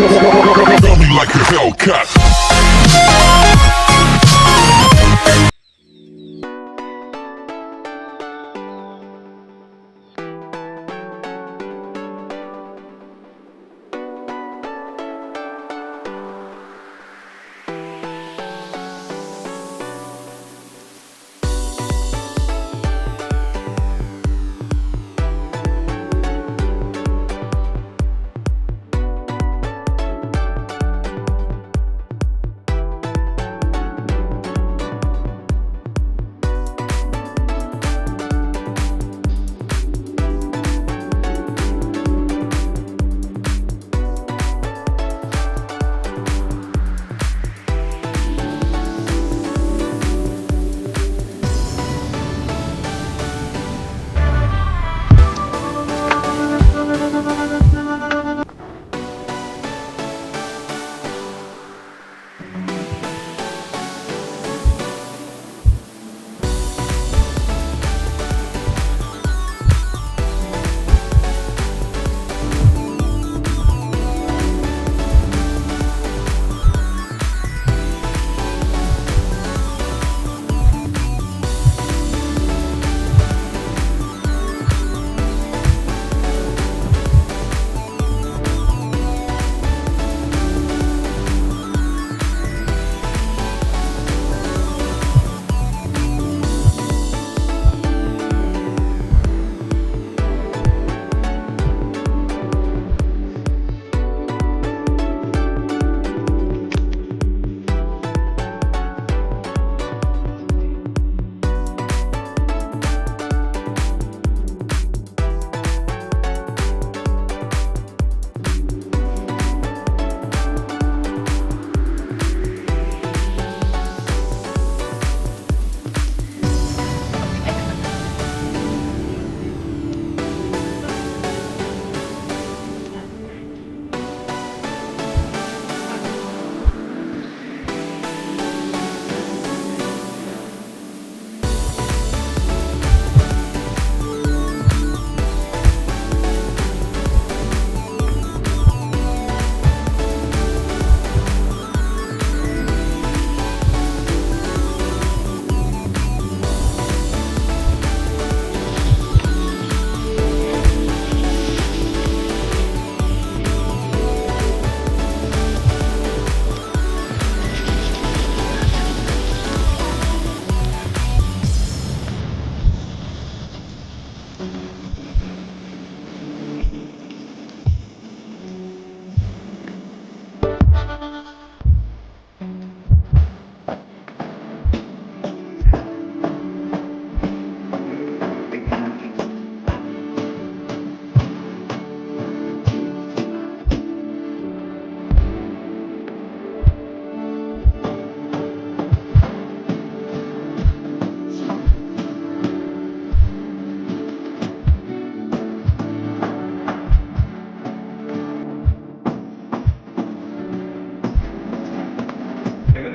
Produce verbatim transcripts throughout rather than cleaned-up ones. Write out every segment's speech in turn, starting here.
Tell me like a Hellcat.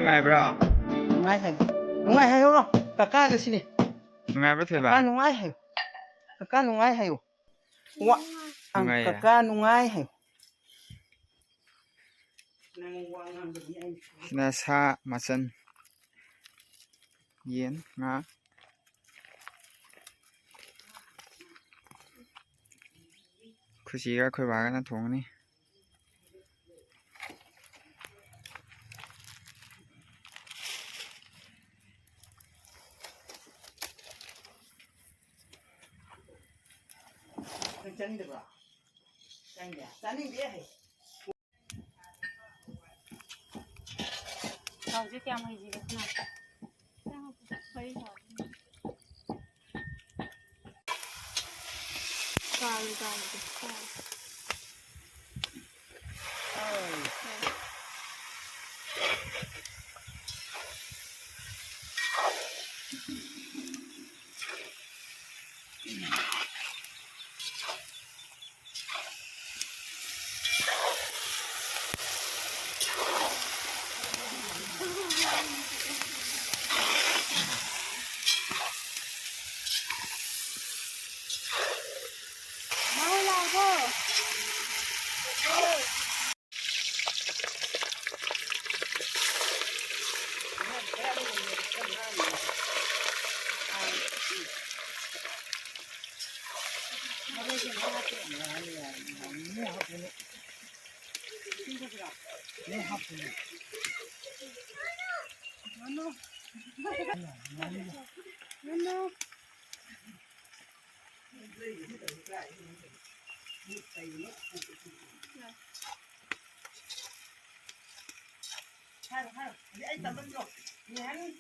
ꯅꯨꯡꯉꯥꯏꯕ꯭ꯔꯣ? ꯅꯨꯡꯉꯥꯏ ꯍꯥꯏꯌꯨ꯫ ꯅꯨꯡꯉꯥꯏ ꯍꯥꯏꯌꯨ꯫ ꯀꯀꯥꯗ ꯁꯤꯅꯤ꯫ ꯅꯨꯡꯉꯥꯏꯕ꯭ꯔꯣ, ꯊꯣꯏꯕ? ꯀꯀꯥ ꯅꯨꯡꯉꯥꯏ ꯍꯥꯏꯌꯨ꯫ ꯀꯀꯥ ꯅꯨꯡꯉꯥꯏ ꯍꯥꯏꯌꯨ꯫ ꯋꯥ-, ꯑꯪ, ꯅꯨꯡꯉꯥꯏꯌꯦ꯫ ꯀꯀꯥ ꯅꯨꯡꯉꯥꯏ ꯍꯥꯏꯌꯨ꯫ ꯁꯤꯅ ꯁꯥ ꯃꯆꯜ꯫ ꯌꯦꯟ, ꯉꯥ꯫ ꯑꯩꯈꯣꯏ ꯆꯦꯒ ꯑꯩꯈꯣꯏ ꯕꯥꯒꯅ ꯊꯣꯡꯉꯅꯤ꯫ ꯅꯪ ꯆꯥꯅꯤꯡꯗꯕ꯭ꯔꯣ? ꯆꯥꯅꯤꯡꯗꯦ? ꯆꯥꯅꯤꯡꯗꯦ ꯍꯥꯏ꯫ ꯊꯥꯎꯁꯦ ꯀꯌꯥꯝ ꯍꯩꯁꯤꯒꯦ ꯁꯤꯅ? ꯀꯥꯔꯨ ꯀꯥꯔꯨ ꯀꯥꯔꯨ꯫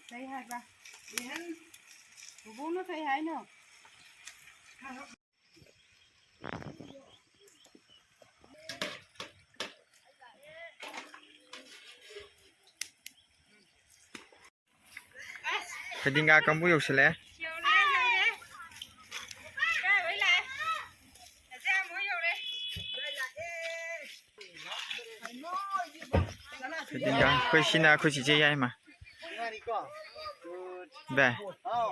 ꯀꯩ ꯍꯥꯏꯕ? ꯕꯨꯕꯣꯛꯅ ꯀꯩ ꯍꯥꯏꯅꯣ? ꯐꯩꯗꯤꯡꯒꯥ ꯀꯥꯡꯕꯨ ꯌꯧꯁꯤꯜꯂꯛꯑꯦ꯫ ꯂꯤꯡꯒꯥ, ꯑꯩꯈꯣꯏ ꯁꯤꯅ ꯑꯩꯈꯣꯏ ꯆꯤꯆꯦ ꯌꯥꯏꯃ꯫ ꯅꯨꯡꯉꯥꯏꯔꯤꯀꯣ? ꯚꯥꯏ꯫ ꯍꯥꯎ꯫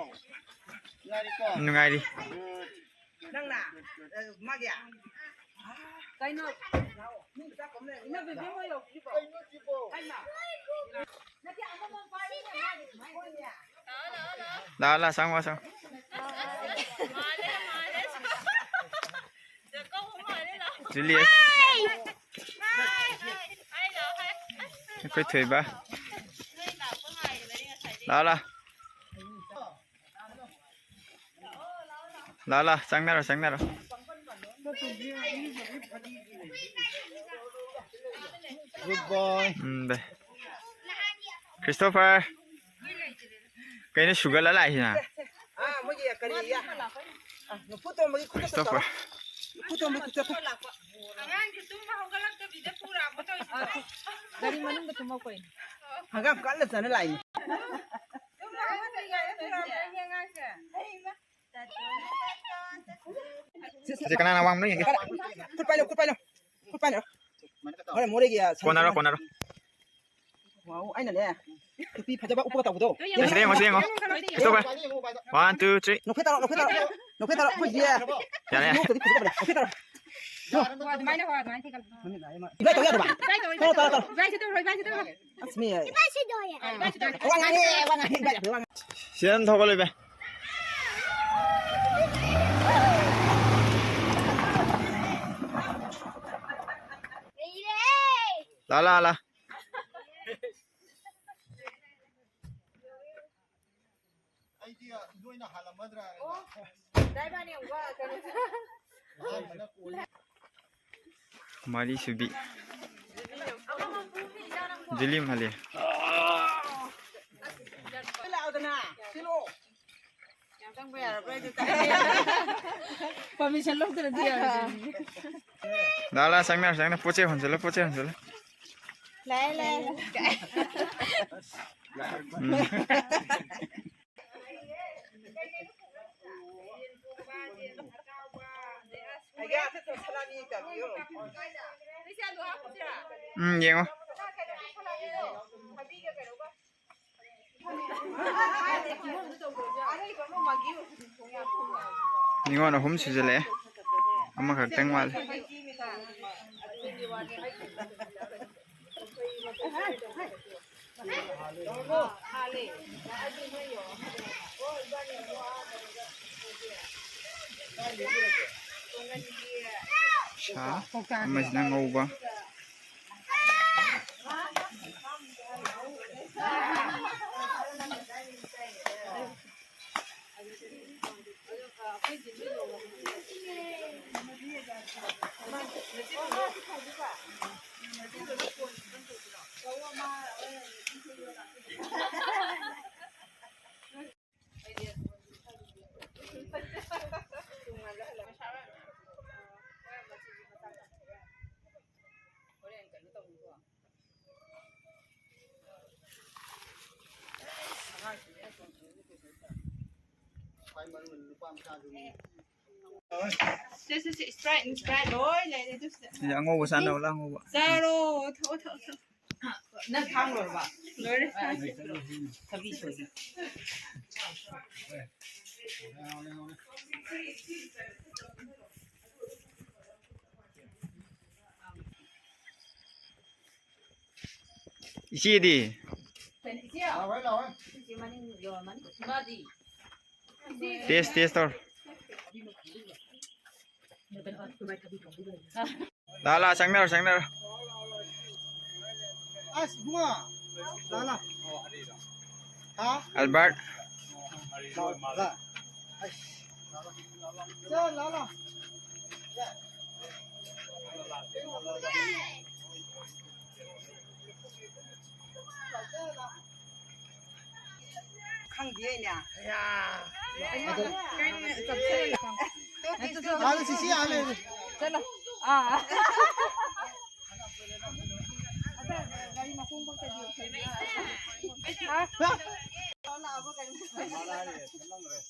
ꯅꯨꯡꯉꯥꯏꯔꯤꯀꯣ? ꯅꯨꯡꯉꯥꯏꯔꯤ꯫ Good꯫ ꯅꯪꯅ? ꯑ, ꯃꯥꯒꯤ? ꯀꯩꯅꯣ? ꯏꯅꯝꯕꯦꯝꯕꯤ ꯍꯣꯏ ꯌꯧꯗ꯭ꯔꯤꯕꯣ? ꯀꯩꯅꯣ ꯁꯤꯕꯣ? ꯍꯩꯃꯥ꯫ ꯅꯠꯇꯦ, ꯑꯃꯃꯝ ꯄꯥꯏꯔꯒ ꯃꯥꯒꯤ ꯁꯨꯃꯥꯏꯅ ꯇꯧꯅꯦ꯫ ꯂꯥꯛꯑꯣ, ꯂꯥꯛꯑꯣ, ꯆꯪꯉꯣ, ꯆꯪꯉꯣ꯫ ꯖꯨꯂꯤꯌꯁ꯫ ꯑꯩꯈꯣꯏ ꯊꯣꯏꯕ꯫ ꯂꯥꯛꯑꯣ, ꯂꯥꯛꯑꯣ꯫ ꯂꯥꯛꯑꯣ, ꯂꯥꯛꯑꯣ, ꯆꯪꯅꯔꯣ, ꯆꯪꯅꯔꯣ꯫ Good boy꯫ ꯎꯝ, ꯚꯥꯏ꯫ ꯈ꯭ꯔꯤꯁꯇꯣꯐꯔ꯫ ꯀꯩꯅꯣ ꯁꯨꯒꯠꯂ ꯂꯥꯛꯏꯁꯤꯅ? ꯑꯥ, ꯃꯣꯏꯒꯤ ꯀꯔꯤ, ꯑꯥ, ꯅꯨꯄꯨ ꯇꯣꯝꯕꯒꯤ ꯈꯨꯠꯇ ꯈ꯭ꯔꯤꯁꯇꯣꯐꯔ꯫ ꯇꯧꯔꯣ꯫ ꯅꯨꯄꯨ ꯇꯣꯝꯕꯒꯤ ꯈꯨꯠꯇ ꯇꯧꯔꯣ꯫ ꯑꯉꯥꯡꯁꯦ ꯇꯨꯝꯕ ꯍꯧꯒꯠꯂꯛꯇꯕꯤꯗ ꯄꯨꯔꯛꯑꯕ ꯇꯧꯔꯤꯁꯦ꯫ ꯑꯥ, ꯒꯥꯔꯤ ꯃꯅꯨꯡꯗ ꯇꯨꯝꯃꯛꯄꯩꯅꯦ꯫ ꯍꯪꯒꯥꯝ ꯀꯜꯂ ꯆꯥꯅ ꯂꯥꯛꯏꯅꯦ꯫ ꯇꯨꯝꯕ ꯍꯧꯒꯠꯇ꯭ꯔꯤꯉꯩꯗ ꯄꯨꯔꯛꯑꯕ ꯑꯉꯥꯡꯁꯦ꯫ ꯁꯦ, ꯁꯦ, ꯁꯦ, ꯀꯅꯥꯅ ꯋꯥꯡꯕꯅꯣ ꯌꯦꯡꯒꯦ꯫ ꯈꯨꯠ ꯄꯥꯏꯂꯣ, ꯈꯨꯠ ꯄꯥꯏꯂꯣ, ꯈꯨꯠ ꯄꯥꯏꯂꯣ꯫ ꯍꯣꯔꯦꯟ ꯃꯣꯔꯦꯒꯤ, ꯑ, ꯁꯟ ꯀꯣꯟꯅꯔꯣ, ꯈꯔ꯫ ꯀꯣꯟꯅꯔꯣ꯫ ꯋꯥꯎ, ꯑꯩꯅꯅꯦ, ꯅꯨꯄꯤ ꯐꯖꯕ ꯎꯞꯄꯒ ꯇꯧꯕꯗꯣ꯫ ꯌꯦꯡꯉꯣ, ꯁꯤꯗ ꯌꯦꯡꯉꯣ, ꯁꯤꯗ ꯌꯦꯡꯉꯣ꯫ ꯈ꯭ꯔꯤꯁꯇꯣꯐꯔ꯫ One, two, three꯫ ꯅꯣꯛꯐꯦꯠ ꯇꯧꯔꯣ, ꯅꯣꯛꯐꯦꯠ ꯇꯧꯔꯣ꯫ ꯅꯣꯛꯐꯦꯠ ꯇꯧꯔꯣ, ꯑꯩꯈꯣꯏ ꯌꯦ꯫ ꯌꯥꯔꯦ꯫ ꯅꯣꯛꯇꯗꯤ ꯐꯖꯗꯕꯅꯦ, ꯅꯣꯛꯐꯦꯠ ꯇꯧꯔꯣ꯫ ꯍꯣ, ꯑꯗꯨꯃꯥꯏꯅ, ꯍꯣ, ꯑꯗꯨꯃꯥꯏꯅ ꯊꯦꯡꯒꯠꯂꯣ꯫ ꯏꯕꯥꯏ ꯇꯧ ꯌꯥꯗꯕ? ꯏꯕꯥꯏ ꯇꯧ, ꯇꯧꯔꯣ, ꯇꯧꯔꯣ, ꯇꯧꯔꯣ꯫ ꯏꯕꯥꯏꯁꯦ ꯇꯧꯔꯣ, ꯏꯕꯥꯏꯁꯦ ꯇꯧꯔꯣ꯫ ꯑꯁ, ꯃꯤ꯫ ꯏꯕꯥꯏꯁꯦ ꯇꯧꯔꯣ꯫ ꯋꯥ ꯉꯥꯡꯉꯦ, ꯋꯥ ꯉꯥꯡꯉꯦ, ꯏꯕꯥꯏ ꯌꯥꯝ ꯋꯥ ꯉꯥꯡꯉꯦ꯫ ꯁꯤꯗ ꯑꯗꯨꯝ ꯊꯧꯒꯠꯂꯨ, ꯏꯕꯥꯏ꯫ ꯂꯥ, ꯂꯥ, ꯂꯥ꯫ ꯑꯩꯗꯤ ꯅꯣꯏꯅ ꯍꯥꯜꯂꯝꯃꯗ꯭ꯔꯥ ꯍꯥꯏꯅ꯫ ꯑꯍꯥꯟꯕꯅ ꯀꯣꯟ꯫ ꯃꯔꯤ ꯁꯨꯕꯤ꯫ ꯖꯨꯂꯤ ꯃꯥꯂꯦ꯫ ꯂꯥꯛꯑꯣꯗꯅ, ꯁꯤꯂꯣ꯫ ꯌꯥꯝ ꯆꯪꯕ ꯌꯥꯔꯕ꯭ꯔꯥ ꯑꯩꯗꯤ ꯇꯥꯏ꯫ Permission ꯂꯧꯗ꯭ꯔꯗꯤ ꯌꯥꯔꯣꯏꯗꯣꯏꯅꯤ꯫ ꯂꯥ, ꯂꯥ, ꯆꯪꯅꯔꯣ, ꯆꯪꯅꯔꯣ꯫ ꯄꯣꯠ ꯆꯩ ꯍꯣꯟꯖꯜꯂꯣ, ꯄꯣꯠ ꯆꯩ ꯍꯣꯟꯖꯜꯂꯣ꯫ ꯂꯥꯛꯑꯦ, ꯂꯥꯛꯑꯦ꯫ ꯎꯝ꯫ ꯎꯝ, ꯌꯦꯡꯉꯣ꯫ ꯅꯤꯉꯣꯜ ꯑꯍꯨꯝ ꯁꯨꯖꯜꯂꯛꯑꯦ꯫ ꯑꯃꯈꯛꯇꯪ ꯋꯥꯠꯂꯦ꯫ ꯁꯥ ꯑꯃꯁꯤꯅ ꯉꯧꯕ꯫ ꯁꯦ, ꯁꯦ, ꯁꯦ, Sprite, Sprite ꯂꯣꯏ ꯂꯩꯔꯦ ꯑꯗꯨ ꯁꯤꯗ꯫ ꯁꯤꯗ ꯑꯉꯧꯕ ꯆꯥꯅꯕ ꯂꯥ, ꯑꯉꯧꯕ꯫ ꯆꯥꯔꯣ, ꯊꯛꯑꯣ, ꯊꯛꯑꯣ, ꯊꯛꯑꯣ꯫ ꯅꯪ ꯊꯥꯡ ꯂꯣꯏꯔꯕ? ꯂꯣꯏꯔꯦ꯫ ꯊꯕꯤ ꯁꯣꯏꯗ꯫ ꯏꯆꯦꯗꯤ? ꯏꯆꯦ? ꯏꯆꯦ ꯃꯅꯤꯡ ꯌꯧꯔꯝꯃꯅꯤ꯫ ꯃꯥꯗꯤ? ꯇꯦꯁ, ꯇꯦꯁ ꯇꯧꯔꯣ꯫ ꯂꯥ, ꯂꯥ, ꯆꯪꯅꯔꯣ, ꯆꯪꯅꯔꯣ꯫ ꯑꯁ, ꯏꯕꯨꯡꯉꯣ꯫ ꯂꯥ, ꯂꯥ꯫ ꯍꯥ? ꯑꯜꯕꯥꯔꯠ꯫ ꯂꯥ, ꯂꯥ꯫ ꯑꯁ꯫ ꯆꯦ, ꯂꯥ, ꯂꯥ꯫ ꯈꯪꯗꯦꯅꯦ꯫ ꯑꯗꯣ ꯆꯠꯁꯦ꯫ ꯆꯠꯂꯣ꯫ ꯑꯥ꯫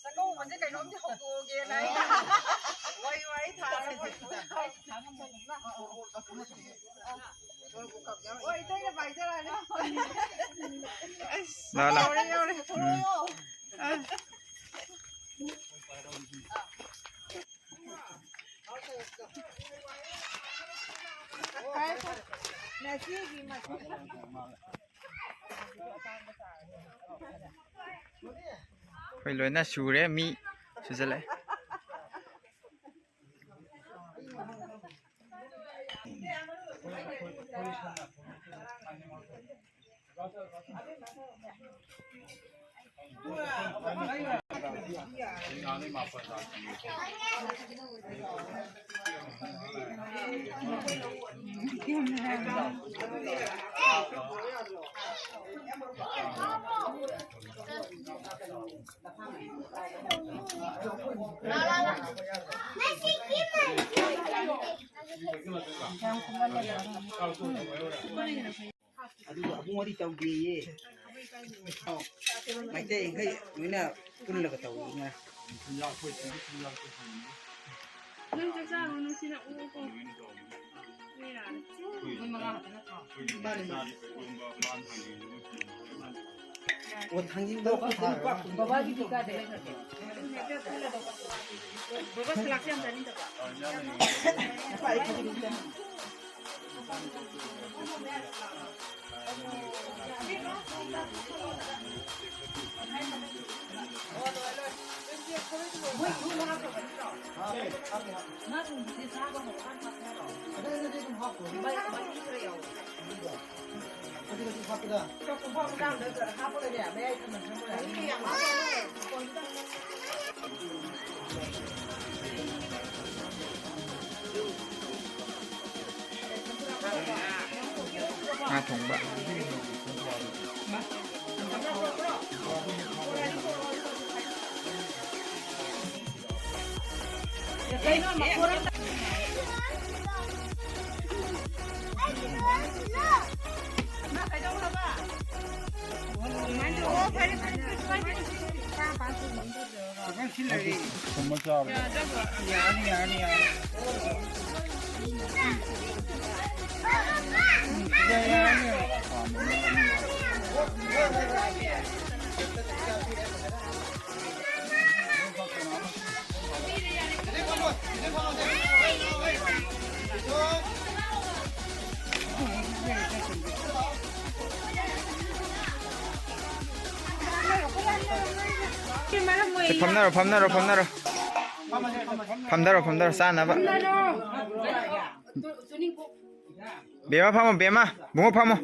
ꯆꯥꯛꯀꯧꯕꯁꯦ ꯀꯩꯅꯣꯝꯗꯤ ꯍꯧꯗꯣꯛꯑꯒꯦꯅ ꯑꯩꯅ꯫ ꯋꯥꯔꯤ ꯋꯥꯔꯤ ꯊꯥꯔꯒ꯫ ꯑꯁ, ꯂꯥ, ꯂꯥ꯫ ꯌꯥꯎꯔꯦ, ꯌꯥꯎꯔꯦ꯫ ꯎꯝ꯫ ꯑ꯫ ꯑꯩꯈꯣꯏ ꯂꯣꯏꯅ ꯁꯨꯔꯦ, ꯃꯤ ꯁꯨꯖꯜꯂꯛꯑꯦ꯫ ꯑꯗꯨꯒ ꯑꯕꯨꯡ ꯋꯥꯔꯤ ꯇꯧꯗꯦꯌꯦ꯫ ꯑꯧ꯫ ꯃꯩꯇꯩꯈꯩ ꯂꯣꯏꯅ ꯄꯨꯜꯂꯒ ꯇꯧꯕꯅꯤꯅ꯫ ꯅꯪ ꯆꯥꯛ ꯆꯥꯔꯨꯔꯣ, ꯅꯨꯡꯁꯤꯅ ꯎ ꯀꯣ꯫ ꯃꯣꯏ ꯃꯉꯥ ꯈꯛꯇ ꯅꯠꯇ꯭ꯔꯣ? ꯃꯥꯅꯦ, ꯃꯥꯅꯦ꯫ ꯑꯣ, ꯊꯥꯡꯖꯤꯡꯗꯣ ꯕꯕꯥꯒꯤꯗꯤ ꯀꯥꯏꯗ ꯂꯩꯈ꯭ꯔꯒꯦ? ꯕꯕꯥ ꯁꯂꯥꯛꯁꯦ ꯌꯥꯝ ꯆꯥꯅꯤꯡꯗꯕ꯫ ꯉꯥ ꯊꯣꯡꯕ꯫ ꯊꯨꯝꯃ ꯆꯥꯕ꯫ ꯌꯥꯅꯤ, ꯌꯥꯅꯤ, ꯌꯥꯅꯤ꯫ ꯐꯝꯅꯔꯣ, ꯐꯝꯅꯔꯣ, ꯐꯝꯅꯔꯣ꯫ ꯐꯝꯊꯔꯣ, ꯐꯝꯊꯔꯣ, ꯆꯥꯅꯕ꯫ ꯕꯦꯝꯃ ꯐꯝꯃꯣ, ꯕꯦꯝꯃ꯫ ꯕꯨꯡꯉꯣ ꯐꯝꯃꯣ꯫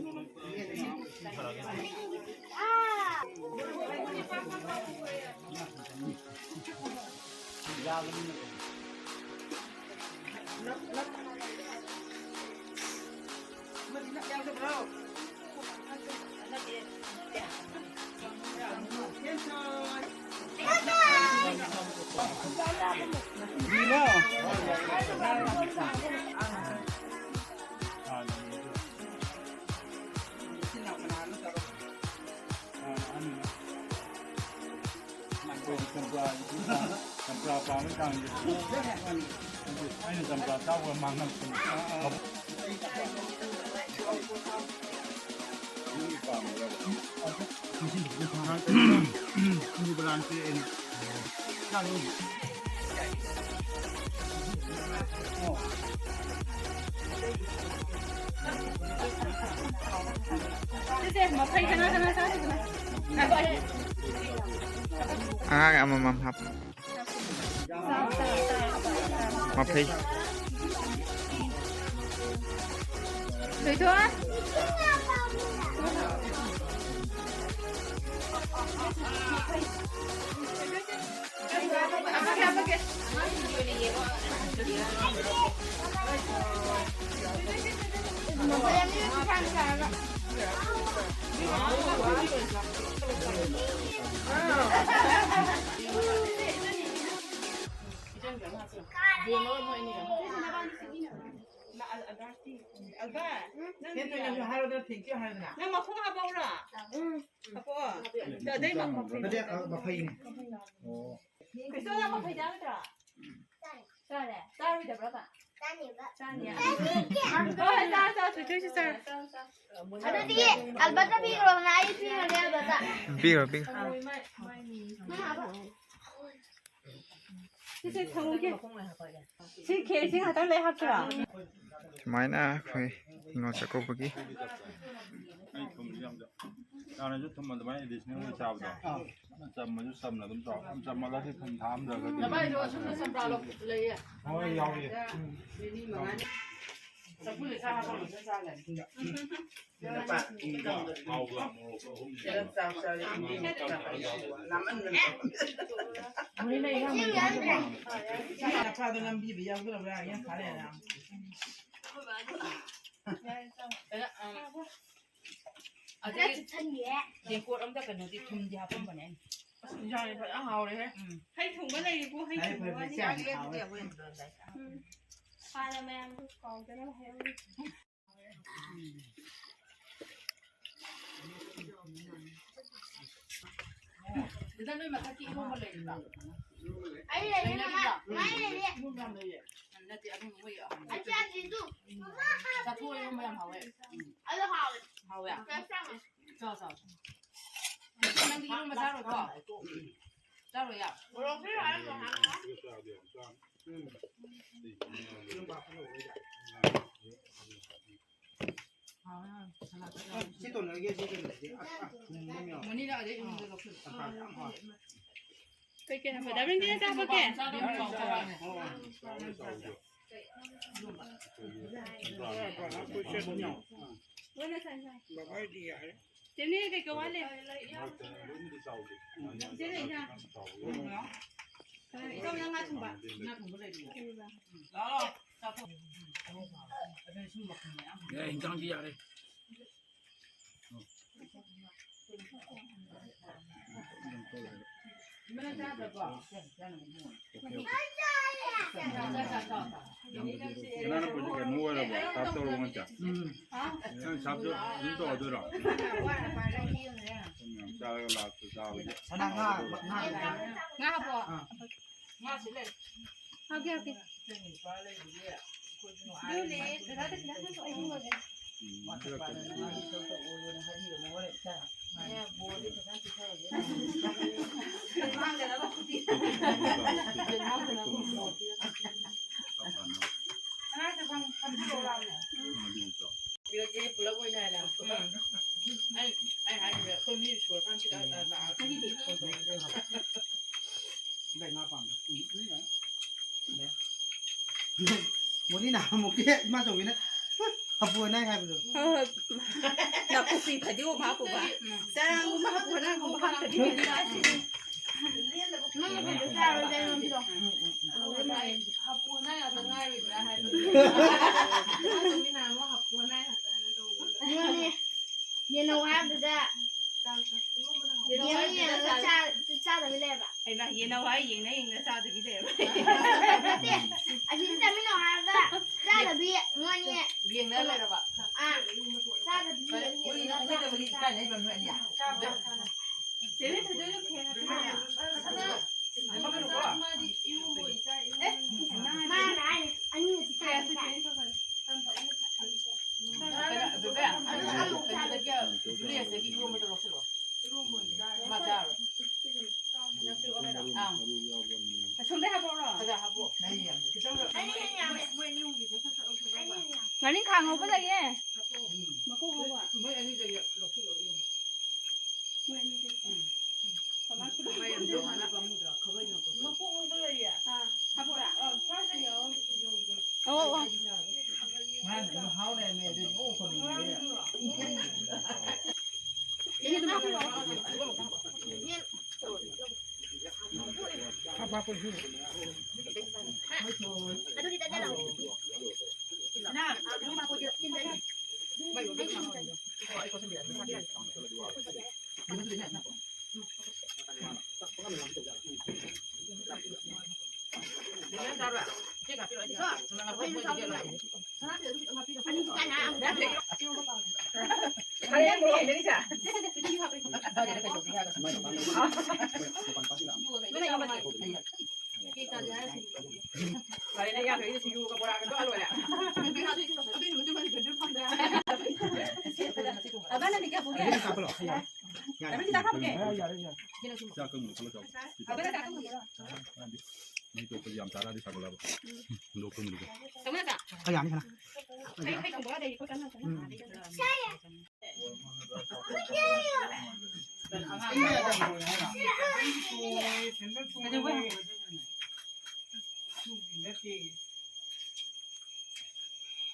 ꯆꯝꯄ꯭ꯔꯥ, ꯆꯝꯄ꯭ꯔꯥ ꯄꯥꯝꯃꯤ ꯆꯥꯡꯁꯦ꯫ ꯑꯩꯅ ꯆꯝꯄ꯭ꯔꯥ ꯆꯥꯕ ꯃꯥꯡꯉꯝ꯫ ꯁꯤꯁꯦ ꯃꯐꯩ ꯀꯅꯥ ꯀꯅꯥ ꯆꯥꯗꯣꯏꯕꯅꯣ? ꯉꯥꯏꯈꯣ, ꯑꯩ ꯑꯉꯥꯡ ꯑꯃꯃꯝ ꯍꯥꯞꯄꯨ꯫ ꯃꯐꯩ꯫ ꯊꯣꯏꯊꯣꯏ꯫ ꯅꯪ ꯃꯈꯣꯡ ꯍꯥꯞꯄꯛꯎꯔꯣ? ꯍꯥꯞꯄꯛꯑꯣ꯫ ꯑꯗꯩ ꯃꯈꯣꯡ꯫ ꯀ꯭ꯔꯤꯁꯇꯣ, ꯅꯪ ꯃꯐꯩ ꯆꯥꯒꯗ꯭ꯔꯣ? ꯆꯥꯔꯦ꯫ ꯆꯥꯔꯣꯏꯗꯕ꯭ꯔꯕ? ꯆꯥꯅꯤ꯫ ꯍꯣꯏ, ꯆꯥꯔꯣ, ꯆꯥꯔꯣ, ꯊꯣꯏꯊꯣꯏꯁꯨ ꯆꯥꯔꯣ꯫ ꯑꯗꯨꯗꯤ ꯑꯜꯕꯔꯠꯇ ꯄꯤꯈ꯭ꯔꯣꯗꯅ, ꯑꯩ ꯄꯤꯈ꯭ꯔꯒꯦ ꯑꯜꯕꯔꯠꯇ꯫ ꯄꯤꯈ꯭ꯔꯣ, ꯄꯤꯈ꯭ꯔꯣ꯫ ꯅꯪ ꯍꯥꯞꯄꯣ꯫ ꯁꯤꯁꯦ ꯁꯪꯒꯣꯝ ꯈꯦ-, ꯁꯤ ꯈꯦꯔꯁꯤ ꯉꯥꯛꯇꯪ ꯂꯩ ꯍꯥꯞꯁꯤꯔꯣ? ꯁꯨꯃꯥꯏꯅ ꯑꯩꯈꯣꯏ ꯅꯤꯉꯣꯜ ꯆꯥꯛꯀꯧꯕꯒꯤ ꯍꯥꯟꯅꯁꯨ ꯊꯨꯝ ꯑꯗꯨꯃꯥꯏꯅ additional ꯑꯣꯏ ꯆꯥꯕꯗꯣ꯫ ꯆꯝꯃꯁꯨ ꯆꯝꯅ ꯑꯗꯨꯝ ꯆꯥꯎ꯫ ꯌꯥꯝ ꯆꯝꯃꯜꯂꯗꯤ ꯊꯨꯝ ꯊꯥꯛꯑꯝꯗ꯭ꯔꯒꯗꯤ ꯅꯚꯥꯏꯗꯣ ꯑꯁꯨꯝꯅ ꯆꯝꯄ꯭ꯔꯥ ꯂꯧ-, ꯂꯩꯌꯦ꯫ ꯍꯣꯏ, ꯌꯥꯎꯔꯤ꯫ ꯃꯤꯃꯤ ꯃꯉꯥꯅꯤ꯫ ꯆꯐꯨꯗ ꯆꯥ ꯍꯥꯞꯄꯒ ꯆꯥ ꯆꯥꯒꯅꯤ꯫ ꯍꯥꯎꯕ꯭ꯔꯥ? ꯃꯣꯔꯣꯛ ꯑꯍꯨꯝ꯫ ꯆꯥꯛ ꯆꯥꯔꯦ, ꯏꯟꯖꯤꯟ ꯆꯥꯛ ꯆꯥꯔꯦ꯫ ꯂꯥꯝꯃꯟꯗꯅ꯫ ꯅꯨꯄꯥꯗꯣ ꯂꯝꯕꯤꯗ ꯌꯥꯎꯗ꯭ꯔꯕ꯭ꯔꯥ? ꯌꯥꯝ ꯐꯔꯦ꯫ ꯑꯗꯒꯤ ꯇꯦꯡꯀꯣꯠ ꯑꯝꯗ ꯀꯩꯅꯣꯗꯤ ꯊꯨꯝꯗꯤ ꯍꯥꯞꯄꯝꯕꯅꯦ ꯑꯩꯅ꯫ ꯑꯁ, ꯏꯟꯖꯥꯡꯗꯤ ꯐꯖꯅ ꯍꯥꯎꯔꯦꯍꯦ꯫ ꯎꯝ꯫ ꯍꯩ ꯊꯣꯡꯕ ꯂꯩꯔꯤꯕꯣ? ꯍꯩ ꯊꯣꯡꯕ ꯋꯥꯅꯤ꯫ ꯎꯝ꯫ ꯍꯥꯟꯅ ꯃꯌꯥꯝ ꯀꯥꯎꯗꯅꯕ ꯍꯥꯏꯍꯧꯔꯤ꯫ ꯁꯤꯗ ꯅꯣꯏ ꯃꯊꯛꯀꯤ ꯏꯔꯣꯝꯕ ꯂꯩꯔꯤꯕ? ꯑꯩ ꯂꯩꯔꯦ, ꯃꯃꯥ꯫ ꯃꯥꯏ ꯂꯩꯔꯦ꯫ ꯏꯔꯣꯝꯕ ꯌꯥꯝ ꯂꯩꯌꯦ꯫ ꯅꯠꯇꯦ, ꯑꯗꯨ ꯃꯣꯏ ꯑꯩ ꯆꯥꯗ꯭ꯔꯤ ꯑꯗꯨ꯫ ꯆꯥꯊꯣꯛꯑꯣ, ꯏꯔꯣꯝꯕ ꯌꯥꯝ ꯍꯥꯎꯋꯦ꯫ ꯑꯗꯨ ꯍꯥꯎꯋꯦ꯫ ꯍꯥꯎꯋꯦ? ꯆꯥꯛ ꯆꯥꯔꯣ꯫ ꯆꯥꯎ, ꯆꯥꯎ꯫ ꯅꯪꯗꯤ ꯏꯔꯣꯝꯕ ꯆꯥꯔꯣꯏꯀꯣ? ꯆꯥꯔꯣꯏꯌꯦ? ꯃꯣꯔꯣꯛꯁꯨ ꯌꯥꯎꯔꯝꯃꯣ, ꯍꯥꯞꯄꯣ꯫ ꯁꯤ ꯇꯣꯟꯅꯔꯒꯦ, ꯁꯤ ꯀꯩꯅꯣꯁꯤꯗꯤ꯫ ꯑꯁ, ꯑꯁ, ꯊꯨꯝ ꯑꯃ ꯌꯥꯎꯔꯦ꯫ ꯃꯅꯤꯅ ꯑꯗꯩ ꯏꯔꯣꯝꯕꯗꯣ ꯂꯧꯁꯤꯜꯂꯣ꯫ ꯆꯝꯄ꯭ꯔꯥꯁꯦ ꯌꯥꯝ ꯍꯥꯎꯋꯦ꯫ ꯀꯩ ꯀꯩ ꯍꯥꯞꯄ? ꯗꯥ ꯕꯤꯟꯗꯤꯅ ꯆꯥ ꯍꯥꯞꯄꯛꯀꯦ? ꯆꯥꯗꯕ ꯆꯥꯎ ꯆꯥꯔꯅꯤ꯫ ꯑꯣ, ꯆꯥꯎꯋꯦ, ꯆꯥꯎꯋꯦ꯫ ꯆꯝꯄ꯭ꯔꯥ ꯍꯥꯞꯄ ꯁꯦꯠ ꯑꯃ ꯌꯥꯎꯔꯦ꯫ ꯂꯣꯏꯅ ꯆꯥꯏ, ꯆꯥꯏ꯫ ꯕꯕꯥ ꯍꯣꯏꯗꯤ ꯌꯥꯔꯦ꯫ ꯆꯦꯅꯦ ꯀꯩꯀꯩ ꯋꯥꯠꯂꯤ? ꯆꯦꯅꯦ ꯏꯟꯖꯥꯡ꯫ ꯏꯆꯧ ꯅꯪ ꯉꯥ ꯊꯣꯡꯕ꯫ ꯉꯥ ꯊꯣꯡꯕ ꯂꯩꯔꯤꯌꯦ꯫ ꯂꯥꯛꯑꯣ, ꯆꯥꯊꯣꯛ꯫ ꯑꯦ, ꯏꯟꯖꯥꯡꯗꯤ ꯌꯥꯔꯦ꯫ ꯀꯅꯥꯅ ꯄꯨꯁꯤ ꯀꯩꯅꯣ ꯑꯣꯏꯔꯕꯣ? ꯁꯥꯞ ꯇꯧꯔꯕꯣ ꯉꯁꯤ? ꯎꯝ꯫ ꯅꯪ ꯁꯥꯞꯁꯨ ꯑꯗꯨꯝ ꯇꯧꯔꯗꯣꯏꯔꯣ? ꯌꯥꯝ ꯆꯥꯔꯒ ꯂꯥꯛꯇ ꯆꯥꯕꯁꯦ꯫ ꯁꯅꯥ ꯉꯥ, ꯉꯥ꯫ ꯉꯥ ꯍꯥꯞꯄꯣ꯫ ꯑꯥ꯫ ꯉꯥ ꯁꯤ ꯂꯩ꯫ ꯍꯥꯞꯀꯦ, ꯍꯥꯞꯀꯦ꯫ ꯑꯗꯨꯅꯦ, ꯗꯗꯥꯗ ꯈꯤꯇꯪ ꯍꯥꯞꯄꯣ, ꯑꯩ ꯃꯤꯉꯣꯟꯗ꯫ ꯄꯨꯂꯞ ꯑꯣꯏꯅ ꯍꯥꯏꯅ꯫ ꯑꯩ, ꯑꯩ ꯍꯥꯏꯁꯦ ꯑꯩꯈꯣꯏ ꯃꯤ ꯁꯨꯔꯀꯥꯟꯁꯤꯗ ꯂꯥꯛꯑꯒ ꯈꯪꯗꯦ꯫ ꯐꯣꯟ ꯇꯧꯔꯛꯑꯒꯦ꯫ ꯚꯥꯏ, ꯉꯥ ꯄꯥꯝꯕ꯭ꯔꯥ? ꯎꯝ, ꯎꯝ, ꯌꯥꯏ꯫ ꯌꯥꯏ꯫ ꯃꯣꯗꯤ ꯅꯍꯥꯟꯃꯨꯛꯀꯤ ꯏꯃꯥ ꯆꯧꯕꯤꯅ ꯍꯥꯄꯨ ꯑꯅꯥꯏ ꯍꯥꯏꯕꯗꯣ꯫ ꯍꯣꯏ, ꯍꯣꯏ꯫ ꯅꯥꯀꯨꯞꯄꯤ ꯐꯗꯤꯒꯣꯝ ꯍꯥꯞꯄꯨꯕ꯫ ꯆꯔꯥꯡꯒꯨꯝꯕ ꯍꯥꯄꯨ ꯑꯅꯥꯏꯒꯨꯝꯕ ꯍꯥꯞꯇ꯭ꯔꯗꯤ ꯐꯩ꯫ ꯅꯪ ꯑꯗꯨꯗꯣ ꯆꯥꯔꯣꯏꯗ ꯑꯩꯉꯣꯟꯗ ꯄꯤꯔꯛꯑꯣ꯫ ꯎꯝ, ꯎꯝ, ꯎꯝ꯫ ꯍꯥꯄꯨ ꯑꯅꯥꯏ ꯉꯥꯛꯇ ꯉꯥꯏꯔꯣꯏꯗ꯭ꯔꯥ ꯍꯥꯏꯕ꯫ ꯏꯃꯥ ꯆꯧꯕꯤ ꯅꯍꯥꯟꯃꯨꯛ ꯍꯥꯄꯨ ꯑꯅꯥꯏ ꯉꯥꯛꯇ ꯉꯥꯏꯔꯣꯏꯗ꯭ꯔꯥ ꯍꯥꯏꯕ꯫ ꯌꯦꯟꯅꯧ ꯍꯥꯏꯕꯗꯨꯗ ꯌꯦꯡꯉ ꯌꯦꯡꯉꯒ ꯆꯥ-, ꯆꯥꯗꯕꯤ ꯂꯩꯔꯕ? ꯍꯩꯃꯥ, ꯌꯦꯟꯅꯧ ꯍꯥꯏ ꯌꯦꯡꯅ ꯌꯦꯡꯅ ꯆꯥꯗꯕꯤ ꯂꯩꯔꯕ? ꯅꯠꯇꯦ, ꯑꯁꯤꯗ ꯆꯥꯃꯤꯟꯅꯧ ꯍꯥꯏꯔꯒ ꯆꯥꯗꯕꯤ ꯃꯣꯏꯅꯤ꯫ ꯌꯦꯡꯅ ꯂꯩꯔꯕ? ꯑꯥ, ꯆꯥꯗꯕꯤ ꯌꯦꯡ ꯌꯦꯡꯉꯒ ꯆꯥꯗꯕꯤ꯫ ꯆꯥꯕ꯫ ꯆꯦ ꯊꯣꯏꯗꯣꯏꯗꯣ ꯈꯦꯔ ꯈꯦꯔ꯫ ꯃꯥꯅ ꯍꯥꯏꯅꯦ, ꯑꯅꯤꯃꯛꯇꯤ ꯆꯥꯏ꯫ ꯀꯩꯅꯣ, ꯕꯦꯕꯦ, ꯑꯗꯨ ꯀꯩꯅꯣꯗꯒꯤ, ꯖꯨꯂꯤꯌꯁꯇꯒꯤ ꯏꯔꯣꯝꯕꯗꯣ ꯂꯧꯁꯤꯜꯂꯣ꯫ ꯃꯥ ꯆꯥꯔꯣꯏ꯫ ꯑꯪ꯫ ꯑꯁꯣꯝꯗꯩ ꯍꯥꯄꯛꯎꯔꯣ? ꯈꯔ ꯍꯥꯄꯛꯑꯣ꯫ ꯈꯤꯇꯪ ꯂꯧ-, ꯑꯩꯅ ꯍꯦꯟꯅ ꯌꯥꯝꯃꯦ꯫ ꯃꯣꯏ ꯑꯅꯤ ꯑꯍꯨꯝꯒꯤ ꯈꯛꯇꯪ ꯈꯛ ꯂꯧꯁꯤꯜꯂꯣ꯫ ꯉꯥꯔꯤꯡꯈꯥ ꯉꯧꯕ ꯂꯩꯌꯦ꯫ ꯍꯥꯄꯛꯑꯣ꯫ ꯃꯀꯣꯛ ꯉꯧꯕ꯫ ꯃꯣꯏ ꯑꯅꯤꯗꯒꯤ ꯂꯧꯁꯤꯜꯂꯣ, ꯏꯔꯣꯝꯕ꯫ ꯃꯣꯏ ꯑꯅꯤꯗꯒꯤ꯫ ꯎꯝ꯫ ꯃꯀꯣꯛ ꯉꯧꯕ ꯂꯩꯌꯦ꯫ ꯑꯥ, ꯍꯥꯞꯄꯨꯔꯥ? ꯑꯥ, ꯐꯥꯔꯁ ꯌꯥꯎꯔꯝꯕꯁꯨ ꯌꯥꯎꯕꯅꯦ꯫ ꯑꯣ, ꯑꯣ꯫ ꯃꯥꯅ ꯑꯗꯨꯝ ꯍꯥꯎ ꯂꯩꯔꯝꯃꯦ, ꯑꯗꯨꯗꯤ ꯑꯣ ꯈꯣꯠꯂꯤ꯫ ꯌꯦꯟꯗꯣ ꯍꯥꯞꯄꯤꯔꯛꯑꯣ꯫ ꯑꯗꯨꯗꯤ ꯇꯠꯂꯦ ꯂꯥꯎ꯫ ꯐꯔꯦꯅꯦ, ꯌꯥꯈ꯭ꯔꯦ, ꯁꯤꯡꯖꯨꯒ ꯕꯣꯔꯥꯒ ꯇꯣꯛꯑ ꯂꯣꯏꯔꯦ꯫ ꯑꯕꯥꯅ ꯃꯤꯀꯞ ꯄꯨꯒꯦ꯫ ꯑꯕꯥꯅ ꯍꯤꯗꯥꯛ ꯍꯥꯞꯄꯨꯒꯦ꯫ ꯌꯥꯔꯦ, ꯌꯥꯔꯦ, ꯌꯥꯔꯦ꯫ ꯑꯕꯥꯅ ꯆꯥꯛ ꯊꯣꯡꯕ ꯆꯠꯂꯣ, ꯆꯥꯛ꯫ ꯑꯕꯥꯅ ꯆꯥꯛ ꯊꯣꯡꯕ ꯆꯠꯂꯣ꯫ ꯃꯩ ꯇꯣꯛꯄꯁꯦ ꯌꯥꯝ ꯆꯥꯔꯛꯑꯗꯤ ꯁꯥꯒꯠꯂꯕ꯫ ꯍꯨꯟꯗꯣꯛ ꯊꯝꯕꯗꯣ꯫ ꯀꯃꯥꯏꯅ ꯇꯧ? ꯈꯔ ꯌꯥꯝꯃꯤ ꯈꯔ꯫ ꯀꯩ, ꯀꯩ ꯊꯣꯡꯕ ꯌꯥꯗꯦ? ꯎꯝ꯫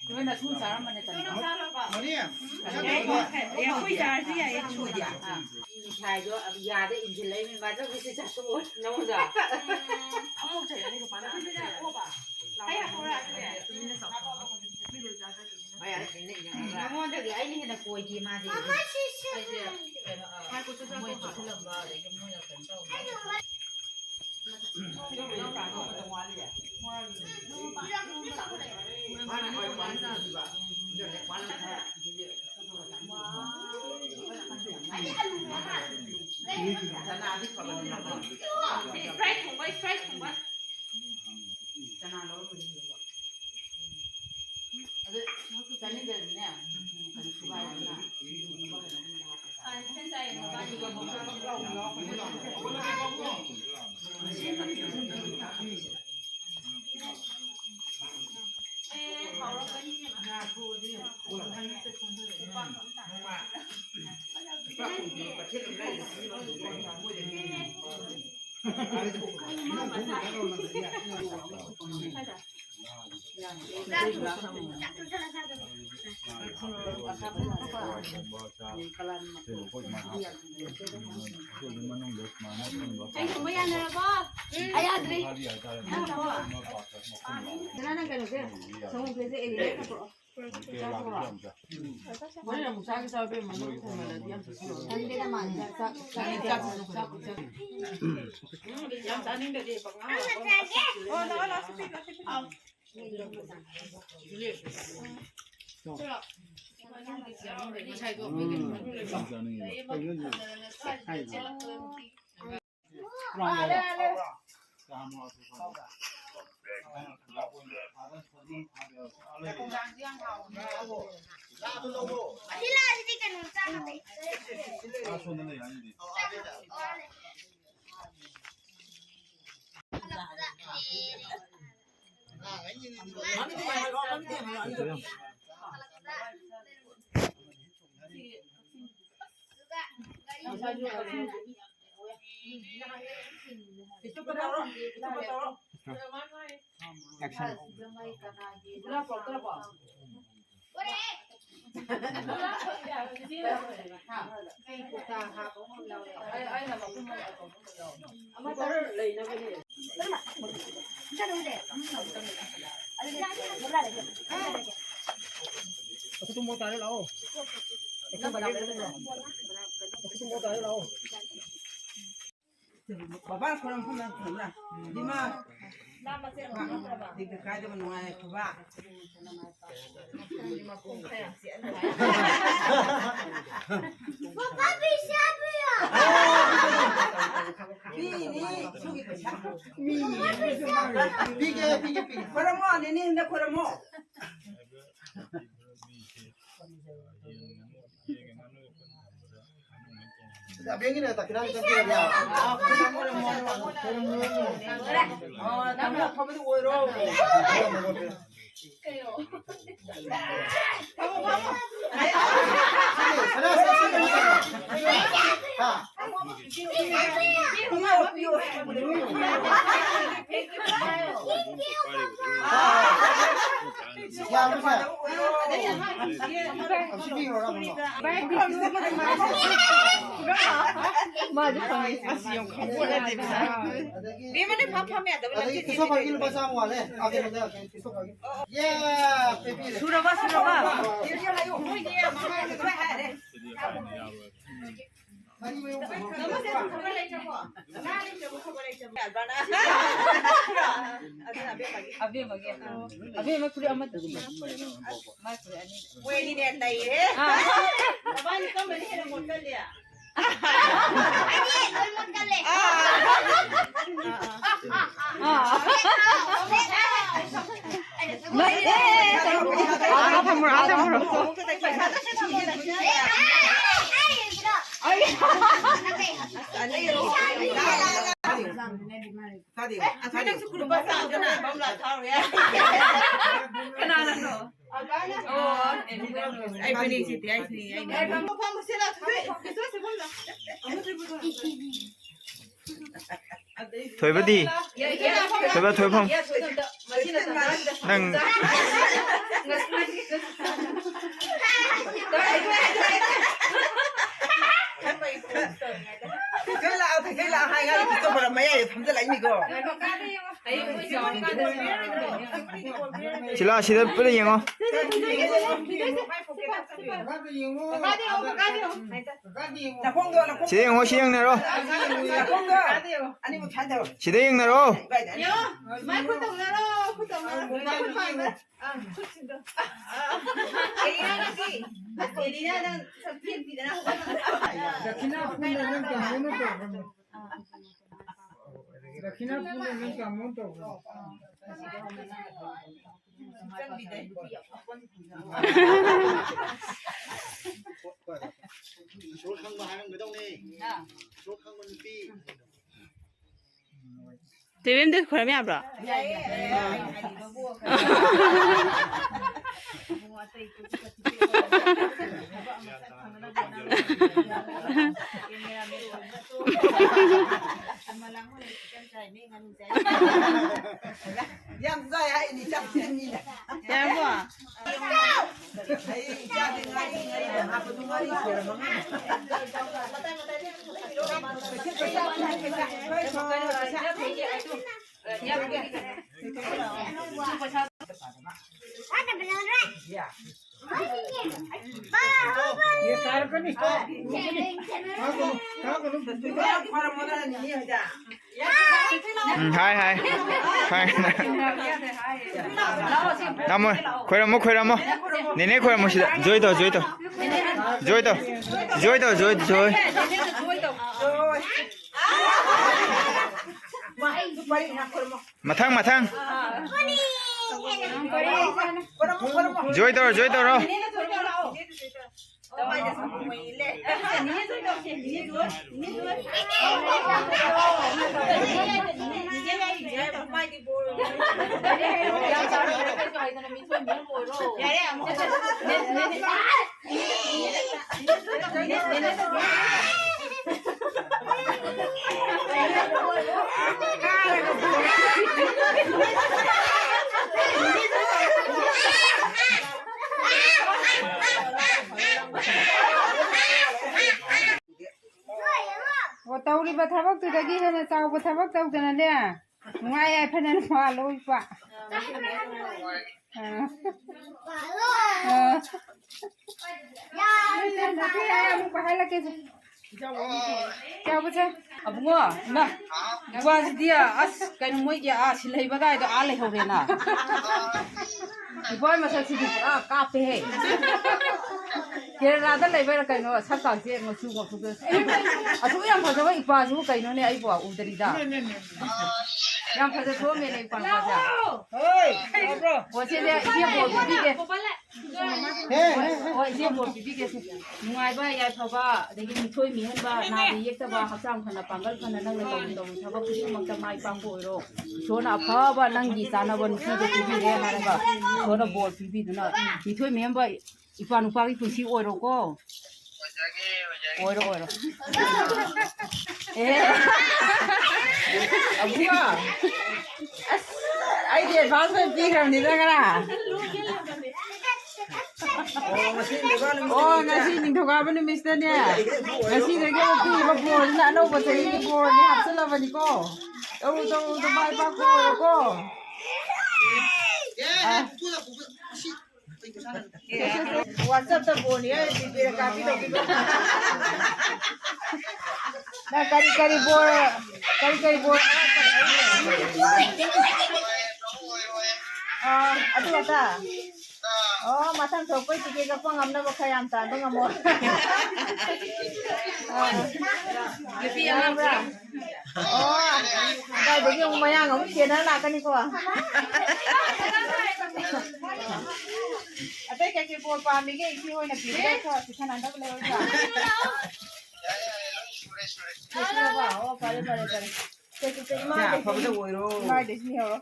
ꯅꯣꯏꯅ ꯁꯨꯝ ꯆꯥꯔꯝꯕꯅꯦ, ꯇꯟꯗ꯭ꯔꯣ? ꯃꯅꯤ, ꯑꯦ, ꯑꯩꯈꯣꯏ ꯆꯥꯔꯁꯨ ꯌꯥꯏꯌꯦ꯫ ꯉꯁꯥꯏꯗꯣ ꯌꯥꯗ ꯏꯟꯁꯤꯜꯂꯛꯏ, ꯃꯤ ꯃꯥꯗꯧꯒꯤꯁꯨ ꯆꯥꯊꯣꯛꯑꯣ, ꯅꯉꯣꯟꯗ꯫ ꯅꯉꯣꯟꯗꯒꯤ ꯑꯩꯅ ꯍꯦꯟꯅ ꯀꯣꯏꯗꯦ ꯃꯥꯗꯤ꯫ Sprite ꯊꯣꯡꯕ, Sprite ꯊꯣꯡꯕ꯫ ꯆꯅꯥ ꯂꯧꯔꯝꯕꯗꯤ ꯐꯗꯧꯕ꯫ ꯑꯗꯨ ꯆꯥꯅꯤꯡꯗ꯭ꯔꯗꯤꯅꯦ, ꯎꯝ, ꯀꯩꯅꯣ ꯁꯨꯒꯥꯏꯔꯒ ꯁꯤꯡꯖꯨꯒꯨꯝꯕ ꯀꯩꯅꯣꯒꯨꯝꯕ ꯍꯥꯞꯄ ꯆꯥꯎ꯫ ꯀꯩ ꯊꯣꯡꯕ ꯌꯥꯅꯔꯕꯣ? ꯑꯩ ꯌꯥꯗ꯭ꯔꯤ꯫ ꯅꯪ ꯀꯩꯅꯣꯁꯦ, ꯁꯪꯒꯣꯝ ꯈꯦꯔꯁꯦ ꯑꯦꯔꯤꯌꯥ ꯈꯛꯇ ꯄꯨꯔꯛꯑꯣ꯫ ꯍꯣꯔꯦꯟ ꯑꯃꯨꯛ ꯆꯥꯒꯦ ꯆꯥꯎ ꯏꯕꯦꯝꯃ, ꯅꯪ ꯊꯣꯡꯍꯜꯂꯗꯤ ꯌꯥꯝ ꯆꯥꯁꯤꯜꯂꯣ꯫ ꯆꯥꯅꯤꯡꯗꯦꯗ ꯃꯥꯗꯤ꯫ ꯆꯥꯛ, ꯆꯥꯛ, ꯆꯥꯛ, ꯆꯥꯛ, ꯆꯥꯛ꯫ ꯎꯝ, ꯌꯥꯝ ꯆꯥꯅꯤꯡꯗ꯭ꯔꯗꯤ ꯄꯪꯉꯥ ꯍꯥꯞꯄꯣ꯫ ꯉꯁꯥꯏꯗꯣ ꯑꯩꯈꯣꯏ ꯀꯩꯅꯣ Action. ꯑꯈꯨꯠꯇꯨ ꯃꯣ ꯇꯥꯔꯦ ꯂꯥꯛꯑꯣ꯫ ꯑꯈꯨꯠꯇꯨ ꯃꯣ ꯇꯥꯔꯦ ꯂꯥꯛꯑꯣ꯫ ꯕꯕꯥ ꯈꯣꯏꯔꯝ ꯐꯝꯅ ꯐꯝꯅ꯫ ꯏꯃꯥ꯫ ꯗꯤꯒ ꯀꯥꯏꯗꯕ ꯅꯨꯡꯉꯥꯏ ꯕꯕꯥ꯫ ꯄꯤꯅꯤ, ꯁꯨꯒꯤ ꯄꯩꯁꯥ꯫ ꯄꯤꯒꯦ, ꯄꯤꯒꯦ, ꯄꯤꯒꯦ꯫ ꯈꯣꯏꯔꯝꯃꯣ, ꯅꯦꯅꯦ ꯍꯟꯗꯛ ꯈꯣꯏꯔꯝꯃꯣ꯫ ꯑꯕꯦꯡꯒꯤꯅꯦ, ꯗꯈꯤꯅꯥ ꯈꯤꯇꯪ ꯄꯤꯔꯒꯦ꯫ ꯑꯣ, ꯇꯥꯃꯣ ꯑꯐꯕꯗꯤ ꯑꯣꯏꯔꯣ꯫ ꯁꯅꯥ, ꯁꯅꯥ, ꯁꯅꯥ, ꯁꯅꯥ꯫ ꯍꯥ? ꯄꯤꯌꯣ, ꯄꯤꯌꯣ꯫ ꯌꯥꯕ꯭ꯔꯣ, ꯁꯦ? ꯑꯁꯤ ꯄꯤꯈ꯭ꯔꯣꯔꯥ, ꯃꯉꯣꯟꯗ? ꯃꯥꯁꯨ ꯐꯪꯉꯦ꯫ ꯑꯁ, ꯌꯥꯝ ꯈꯪꯄꯣꯠ ꯅꯠꯇꯦ, ꯄꯩꯁꯥ꯫ ꯑꯗꯒꯤ, ꯕꯦꯝꯃꯅ ꯐꯝ ꯐꯝ ꯌꯥꯗꯕ ꯑꯗꯒꯤ ꯂꯝꯖꯦꯟ ꯀꯤꯁꯣ ꯐꯪꯒꯤ ꯂꯨꯄꯥ ꯆꯥꯝꯃ ꯋꯥꯠꯂꯦ꯫ ꯑꯥ, ꯀꯩꯅꯣꯗ, ꯀꯤꯁꯣ ꯐꯪꯒꯤ꯫ ꯌꯦ, ꯄꯤꯕꯤꯔꯦ꯫ ꯁꯨꯔꯕ, ꯁꯨꯔꯕ? ꯃꯣꯏꯗꯤ ꯃꯉꯥꯏꯗ ꯂꯣꯏ ꯍꯥꯏꯔꯦ꯫ ꯃꯔꯤ ꯃꯌꯨꯝ ꯄꯨꯊꯣꯛꯈ꯭ꯔꯦ꯫ ꯅꯃꯁꯦ ꯈꯕꯔ ꯂꯩꯇ꯭ꯔꯕꯣ? ꯉꯥ ꯂꯩꯇ꯭ꯔꯕꯣ? ꯈꯕꯔ ꯂꯩꯇ꯭ꯔꯕꯣ? ꯑꯗꯨꯅ ꯑꯕꯦꯝꯃꯒꯤ꯫ ꯑꯕꯦꯝꯃꯒꯤ꯫ ꯑꯕꯦꯝꯃ ꯐꯨꯔꯤꯠ ꯑꯃꯠꯇ ꯄꯤ꯫ ꯃꯥꯏ ꯐꯨꯔꯤꯠ ꯑꯅꯤ꯫ ꯃꯣꯏ ꯑꯅꯤꯅꯦ ꯅꯩꯔꯦ꯫ ꯑꯥ꯫ ꯅꯕꯥꯅꯤ ꯀꯔꯝꯕꯅ ꯍꯦꯟꯅ ꯃꯣꯠꯀꯜꯂꯤ? ꯑꯩꯗꯤ ꯂꯣꯏ ꯃꯣꯠꯀꯜꯂꯦ꯫ ꯑꯥ꯫ ꯑꯥ꯫ ꯅꯠꯇꯦ꯫ ꯑꯥ, ꯊꯝꯃꯨꯔꯣ, ꯑꯥ, ꯊꯝꯃꯨꯔꯣ꯫ ꯑꯩ ꯆꯥꯗꯦ꯫ ꯑꯩꯈꯣꯏ ꯅꯪꯁꯨ ꯒ꯭ꯔꯨꯞ ꯆꯥꯎꯗꯅ ꯕꯝꯂꯥ ꯊꯥꯔꯨ ꯌꯥꯏ꯫ ꯀꯅꯥꯅꯅꯣ? ꯑꯣ, ꯑꯩ ꯐꯅꯦꯛ ꯁꯦꯠꯇꯦ ꯍꯥꯏꯁꯤꯅꯤ ꯑꯩꯅ꯫ ꯊꯣꯏꯕꯗꯤ? ꯊꯣꯏꯕ, ꯊꯣꯏꯐꯝ꯫ ꯅꯪ ꯊꯣꯏ ꯂꯥꯛꯑꯣ, ꯊꯣꯏ ꯂꯥꯛꯑꯣ ꯍꯥꯏ ꯉꯥꯏ ꯈꯨꯠꯇꯣ ꯃꯌꯥꯏꯗ ꯐꯝꯖꯜꯂꯛꯏꯅꯤꯀꯣ꯫ ꯁꯤꯂꯥ, ꯁꯤꯗ ꯄꯨꯂꯞ ꯌꯦꯡꯉꯣ꯫ ꯅꯈꯣꯡꯗꯣ, ꯅꯈꯣꯡ-, ꯁꯤꯗ ꯌꯦꯡꯉꯣ, ꯁꯤ ꯌꯦꯡꯅꯔꯣ꯫ ꯅꯈꯣꯡꯗꯣ ꯑꯅꯤꯃꯨꯛ ꯊꯥꯗꯔꯣ꯫ ꯁꯤꯗ ꯌꯦꯡꯅꯔꯣ꯫ ꯁꯨꯃꯥꯏ ꯈꯨꯠ ꯇꯧꯅꯔꯣ, ꯈꯨꯠ ꯇꯧꯅꯔꯣ꯫ ꯈꯨꯠ ꯄꯥꯟꯕ꯫ ꯑꯥ, ꯈꯨꯠꯁꯤꯗꯣ꯫ ꯑꯥ꯫ ꯑꯦꯂꯤꯅꯥ ꯅꯪꯗꯤ? ꯑꯁ, ꯑꯦꯂꯤꯅꯥ ꯅꯪ ꯁꯝꯊꯦꯛ ꯄꯤꯗꯅ ꯍꯧꯒꯠꯂꯣ꯫ ꯗꯈꯤꯅꯥ ꯄꯨꯟꯅ ꯅꯪ ꯀꯥꯡꯕꯨꯅ ꯇꯧꯈ꯭ꯔꯕꯅꯤ꯫ ꯗꯈꯤꯅꯥ ꯄꯨꯟꯅ ꯅꯪ ꯀꯥꯡꯕꯨꯅ ꯇꯧꯈ꯭ꯔꯕꯅꯤ꯫ ꯏꯁꯣꯔ ꯈꯪꯕ ꯍꯥꯏꯔꯝꯒꯗꯧꯅꯦ꯫ ꯏꯁꯣꯔ ꯈꯪꯕ ꯅꯨꯄꯤ꯫ ꯇꯦꯕꯦꯝꯗ ꯈꯣꯏꯔꯝ ꯌꯥꯕ꯭ꯔꯣ? ꯌꯥꯝ ꯆꯥꯏ ꯍꯥꯏꯅꯤ, ꯆꯥꯛ ꯊꯤꯔꯝꯃꯤꯅ꯫ ꯌꯥꯔꯕꯣ? ꯑꯩ ꯏꯆꯥꯗꯤ ꯉꯥꯔꯤ, ꯉꯥꯔꯤꯗ ꯍꯥꯞꯄꯗꯨ ꯉꯥꯔꯤ ꯁꯣꯏꯔꯝꯃꯅꯤ꯫ ꯎꯝ, ꯍꯥꯏ, ꯍꯥꯏ꯫ ꯍꯥꯏ꯫ ꯇꯥꯃꯣ, ꯈꯣꯏꯔꯝꯃꯣ, ꯈꯣꯏꯔꯝꯃꯣ꯫ ꯅꯦꯅꯦ ꯈꯣꯏꯔꯝꯃꯣ ꯁꯤꯗ꯫ ꯖꯣꯏ ꯇꯧ, ꯖꯣꯏ ꯇꯧ꯫ ꯖꯣꯏ ꯇꯧ꯫ ꯖꯣꯏ ꯇꯧ, ꯖꯣꯏ, ꯖꯣꯏ꯫ ꯃꯊꯪ, ꯃꯊꯪ꯫ ꯖꯣꯏ ꯇꯧꯔꯣ, ꯖꯣꯏ ꯇꯧꯔꯣ꯫ ꯑꯣ, ꯇꯧꯔꯤꯕ ꯊꯕꯛꯇꯨꯗꯒꯤ ꯍꯦꯟꯅ ꯆꯥꯎꯕ ꯊꯕꯛ ꯇꯧꯗꯅꯅꯦ, ꯅꯨꯡꯉꯥꯏ ꯌꯥꯏꯐꯅ ꯅꯨꯡꯉꯥꯜꯂꯣ ꯏꯄꯥ꯫ ꯑꯥ꯫ ꯑꯥ꯫ ꯑꯃꯨꯛ ꯄꯥꯏꯍꯜꯂꯛꯀꯦꯁꯦ꯫ ꯆꯥꯎꯕꯁꯦ꯫ ꯑꯕꯨꯡꯉꯣ, ꯏꯃꯥ, ꯏꯄꯥꯁꯤꯗꯤ ꯑꯁ ꯀꯩꯅꯣ ꯃꯣꯏꯒꯤ ꯑꯥ ꯁꯤꯜ ꯍꯩꯕ ꯒꯥꯏꯗꯣ ꯑꯥ ꯂꯩꯍꯧꯔꯦꯅ꯫ ꯏꯄꯥ ꯃꯁꯛꯁꯤꯗꯤ ꯄꯨꯔꯥ ꯀꯥꯞꯄꯦꯍꯦ꯫ ꯀꯦꯔꯂꯥꯗ ꯂꯩꯕꯩꯔꯥ ꯀꯩꯅꯣ ꯁꯛꯀꯥꯁꯦ ꯃꯆꯨ ꯃꯆꯨꯗ ꯑꯁꯨꯛ ꯌꯥꯝ ꯐꯖꯕ ꯏꯄꯥꯁꯤꯕꯨ ꯀꯩꯅꯣꯅꯦ ꯑꯩꯕꯨ ꯎꯗ꯭ꯔꯤꯗ꯫ ꯌꯥꯝ ꯐꯖ ꯊꯣꯛꯑꯝꯃꯦꯅꯦ ꯏꯄꯥ ꯃꯁꯦ꯫ ꯍꯣꯏ, ꯇꯥꯕ꯭ꯔꯣ? ꯑꯣ, ꯁꯤꯁꯦ ꯏꯆꯦ ꯕꯣꯔ ꯄꯤꯕꯤꯒꯦ꯫ ꯍꯦ, ꯍꯦ, ꯍꯦ꯫ ꯍꯣꯏ, ꯏꯆꯦ ꯕꯣꯔ ꯄꯤꯕꯤꯒꯦ ꯁꯦ꯫ ꯅꯨꯡꯉꯥꯏꯕ, ꯌꯥꯏꯐꯕ, ꯑꯗꯒꯤ ꯃꯤꯊꯣꯏ ꯃꯤꯍꯦꯟꯕ, ꯅꯥꯗ ꯌꯦꯛꯇꯕ, ꯍꯛꯆꯥꯡ ꯐꯅ, ꯄꯥꯡꯒꯜ ꯐꯅ ꯅꯪꯅ ꯇꯧꯔꯨ ꯇꯧꯔꯨ ꯊꯕꯛ ꯈꯨꯗꯤꯡꯃꯛꯇ ꯃꯥꯏ ꯄꯥꯛꯄ ꯑꯣꯏꯔꯣ꯫ ꯏꯁꯣꯔꯅ ꯑꯐꯕ ꯅꯪꯒꯤ ꯆꯥꯅꯕ ꯅꯨꯄꯤꯗꯣ ꯄꯤꯕꯤꯔꯦ ꯍꯥꯏꯔꯒ ꯏꯁꯣꯔꯅ ꯕꯣꯔ ꯄꯤꯕꯤꯗꯨꯅ ꯃꯤꯊꯣꯏ ꯃꯤꯍꯦꯟꯕ ꯏꯄꯥ ꯅꯨꯄꯥꯒꯤ ꯄꯨꯟꯁꯤ ꯑꯣꯏꯔꯣꯀꯣ꯫ ꯑꯣꯏꯔꯣ, ꯑꯣꯏꯔꯣ꯫ ꯑꯦ꯫ ꯑꯕꯨꯡꯉꯣ꯫ ꯑꯁ, ꯑꯩꯗꯤ advance ꯑꯣꯏꯅ ꯄꯤꯈ꯭ꯔꯕꯅꯤꯗ ꯉꯔꯥꯡ꯫ ꯑꯣ, ꯉꯁꯤ ꯅꯤꯡꯊꯧꯀꯥꯕ ꯅꯨꯃꯤꯠꯁꯤꯗꯅꯦ, ꯉꯁꯤꯗꯒꯤ ꯑꯃꯨꯛ ꯄꯤꯔꯤꯕ ꯕꯣꯔꯁꯤꯅ ꯑꯅꯧꯕ ꯆꯍꯤꯒꯤ ꯕꯣꯔꯅꯤ ꯍꯥꯞꯆꯜꯂꯕꯅꯤꯀꯣ꯫ ꯇꯧꯔꯨ, ꯇꯧꯔꯨ, ꯇꯧꯔꯨ, ꯃꯥꯏ ꯄꯥꯛꯄ ꯑꯣꯏꯔꯣꯀꯣ꯫ ꯑꯥ꯫ WhatsApp-ꯇ ꯕꯣꯔꯅꯤ ꯍꯥꯏꯔ ꯕꯤꯕꯤꯔ ꯀꯥꯄꯤ ꯇꯧꯕꯤꯕ꯫ ꯅꯪ ꯀꯔꯤ ꯀꯔꯤ ꯕꯣꯔ, ꯀꯔꯤ ꯀꯔꯤ ꯕꯣꯔ? ꯑꯥ, ꯑꯗꯨ ꯈꯛꯇ? ꯑꯣ, ꯃꯊꯪ ꯊꯣꯛꯄꯩ ꯇꯤꯀꯦꯠ ꯀꯛꯄ ꯉꯝꯅꯕ ꯈꯔ ꯌꯥꯝ ꯇꯥꯟꯕ ꯉꯝꯃꯣ꯫ ꯑꯥ꯫ ꯅꯨꯄꯤ ꯑꯉꯥꯡ ꯌꯥꯕ꯭ꯔꯥ? ꯑꯣ, ꯑꯗꯥꯏꯗꯒꯤ ꯑꯃꯨꯛ ꯃꯌꯥꯡ ꯑꯃꯨꯛ ꯆꯦꯟꯅꯔ ꯂꯥꯛꯀꯅꯤꯀꯣ꯫ ꯀꯩ ꯀꯩ ꯕꯣꯔ ꯄꯥꯝꯃꯤꯒꯦ? ꯏꯆꯦ ꯍꯣꯏꯅ ꯄꯤꯕꯗ ꯈꯔ ꯄꯤꯁꯟꯅꯗꯕ ꯂꯩꯔꯣꯏꯗ꯭ꯔꯥ? ꯌꯥꯔꯦ, ꯌꯥꯔꯦ, ꯂꯣꯏ ꯁꯨꯔꯦ, ꯁꯨꯔꯦ꯫ ꯂꯣꯏꯁꯨꯔꯕ? ꯑꯣ, ꯐꯔꯦ, ꯐꯔꯦ, ꯐꯔꯦ꯫ ꯁꯦ, ꯁꯦ, ꯁꯦ, ꯏꯃꯥ ꯏꯆꯥ ꯂꯩꯁꯤ꯫ ꯑꯐꯕꯗ ꯑꯣꯏꯔꯣ꯫ ꯏꯃꯥ ꯂꯩꯁꯤ ꯌꯦꯡꯉꯣ꯫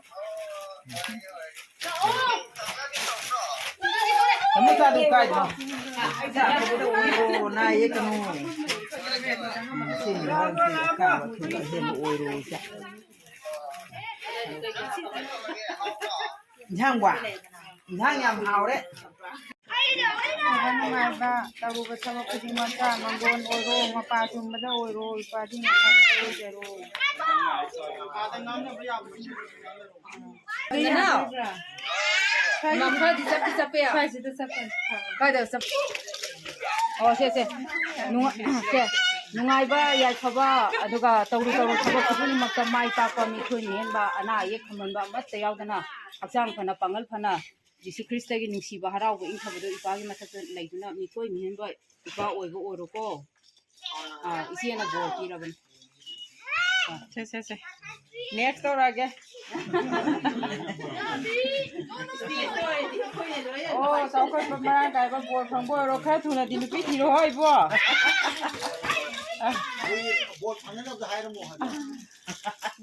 ꯇꯥꯃꯣ ꯆꯥꯗꯣ ꯀꯥꯏꯗꯅꯣ? ꯏꯆꯥ ꯑꯐꯕꯗ ꯑꯣꯏꯔꯣ, ꯅꯥ ꯌꯦꯛꯀꯅꯨ꯫ ꯏꯆꯦ ꯅꯪꯒꯤ ꯑꯀꯥꯕ ꯑꯊꯨꯝꯕ ꯑꯍꯦꯟꯕ ꯑꯣꯏꯔꯣ, ꯏꯆꯥ꯫ ꯏꯟꯁꯥꯡ ꯋꯥ? ꯏꯟꯁꯥꯡ ꯌꯥꯝ ꯍꯥꯎꯔꯦ꯫ ꯅꯨꯡꯉꯥꯏꯕ ꯅꯨꯡꯉꯥꯏꯕ ꯇꯧꯔꯨꯕ ꯊꯕꯛ ꯈꯨꯗꯤꯡꯃꯛꯇ ꯃꯪꯒꯣꯟ ꯑꯣꯏꯔꯣ, ꯃꯄꯥ ꯆꯨꯝꯕꯗ ꯑꯣꯏꯔꯣ, ꯏꯄꯥꯗꯤ ꯃꯁꯥꯗ ꯑꯣꯏꯖꯔꯣ꯫ ꯀꯩꯅꯣ? ꯂꯝ ꯈꯔꯗꯤ ꯆꯠꯇꯤ ꯆꯠꯄ ꯌꯥ-, ꯁ꯭ꯋꯥꯏꯁꯤꯗ ꯆꯠꯄꯅꯤ꯫ ꯀꯥꯏꯗ ꯆꯠ-, ꯑꯣ, ꯁꯦ, ꯁꯦ꯫ ꯅꯨꯡꯉꯥ-, ꯁꯦ꯫ ꯅꯨꯡꯉꯥꯏꯕ, ꯌꯥꯏꯐꯕ, ꯑꯗꯨꯒ ꯇꯧꯔꯨ ꯇꯧꯔꯨ ꯊꯕꯛ ꯈꯨꯗꯤꯡꯃꯛꯇ ꯃꯥꯏ ꯄꯥꯛꯄ, ꯃꯤꯊꯣꯏ ꯃꯤꯍꯦꯟꯕ, ꯑꯅꯥ ꯑꯌꯦꯛ ꯈꯝꯍꯟꯕ ꯑꯃꯠꯇ ꯌꯥꯎꯗꯅ, ꯍꯛꯆꯥꯡ ꯐꯅ, ꯄꯥꯡꯒꯜ ꯐꯅ, ꯖꯤꯁꯨ ꯈ꯭ꯔꯤꯁꯇꯒꯤ ꯅꯨꯡꯁꯤꯕ, ꯍꯔꯥꯎꯕ, ꯏꯪꯊꯕꯗꯣ ꯏꯄꯥꯒꯤ ꯃꯊꯛꯇ ꯂꯩꯗꯨꯅ ꯃꯤꯊꯣꯏ ꯃꯤꯍꯦꯟꯕ ꯏꯄꯥ ꯑꯣꯏꯕ ꯑꯣꯏꯔꯣꯀꯣ꯫ ꯑꯥ, ꯏꯆꯦꯅ ꯕꯣꯔ ꯄꯤꯔꯕꯅꯤ꯫ ꯁꯦ, ꯁꯦ, ꯁꯦ꯫ Next ꯇꯧꯔꯛꯑꯒꯦ꯫ ꯑꯣ, ꯆꯥꯎꯈꯠꯄ ꯃꯔꯥꯡ ꯀꯥꯏꯕ ꯕꯣꯔ ꯐꯪꯕ ꯑꯣꯏꯔꯣ꯫ ꯈꯔ ꯊꯨꯅꯗꯤ ꯅꯨꯄꯤ ꯊꯤꯔꯣ ꯍꯣ, ꯏꯕꯣ꯫ ꯕꯣꯔ ꯐꯪꯅꯅꯕ ꯍꯥꯏꯔꯝꯃꯣ ꯍꯥꯏꯕ꯫